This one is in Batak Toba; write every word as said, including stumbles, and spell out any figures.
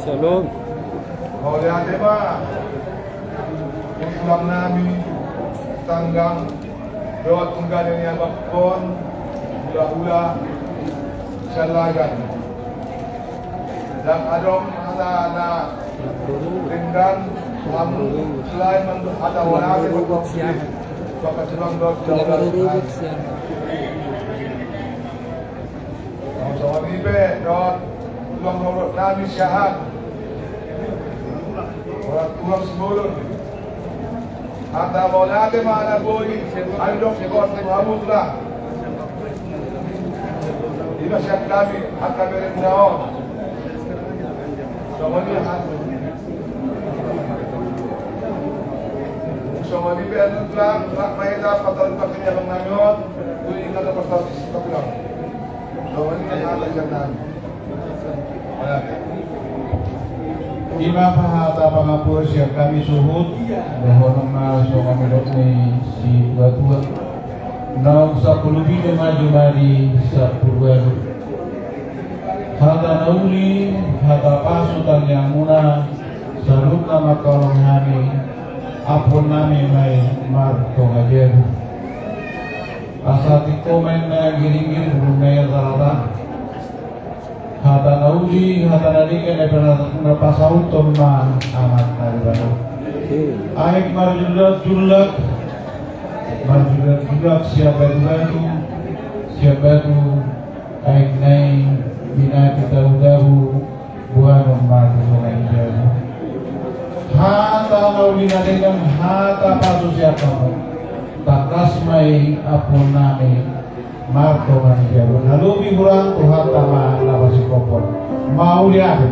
Shalom. Mauliate ma. Tulang nami Tanggang dohot nunga ni abakkon, hulahula, sialagan. Ndang adong hata na denggan, hamu selain mandok hata mauliate, maka tulang dohot hulahula. Songon i pe dohot tulang dohot nami siahaan. Dohot tulang Simbolon. Hata mauliate ma na boi ahu dokkon tu hamu tulang. Ima sian hami angka berenggaon. Songon i hata. Songon i pe tulang, rap ma hita patarlupa kini abang nami on. Tu ingat apa status tulang. Songon i hata sian hami. Ima hata pangampuon sian hami suhut, dohonon ma songon nidok ni situatua. Naung sampulu pitu ma jumadi sampulu ualu. Hata na uli, hata pasu tangiangmuna, saluhutna mangkaholongi hami, ampuon nami ma i martonga jabu. Asa tingko ma inna ginggir, bulung na i rata-rata. Hata na uli, hata na denggan, na pasa-, na pasauthon ma Amanta Debata. Aek marjulak-julak, marjulak-julak sian batu-batu, sian batu, aek na i, binahen tabu-tabu, boanon ma tu tonga ni jabu. Hata na uli na denggan, hata pasu sian hamu. Tangkas ma i ampuon nami, martonga ni jabu. Na lobi hurang Tuhanta ma na pasingkophon. Mauliate.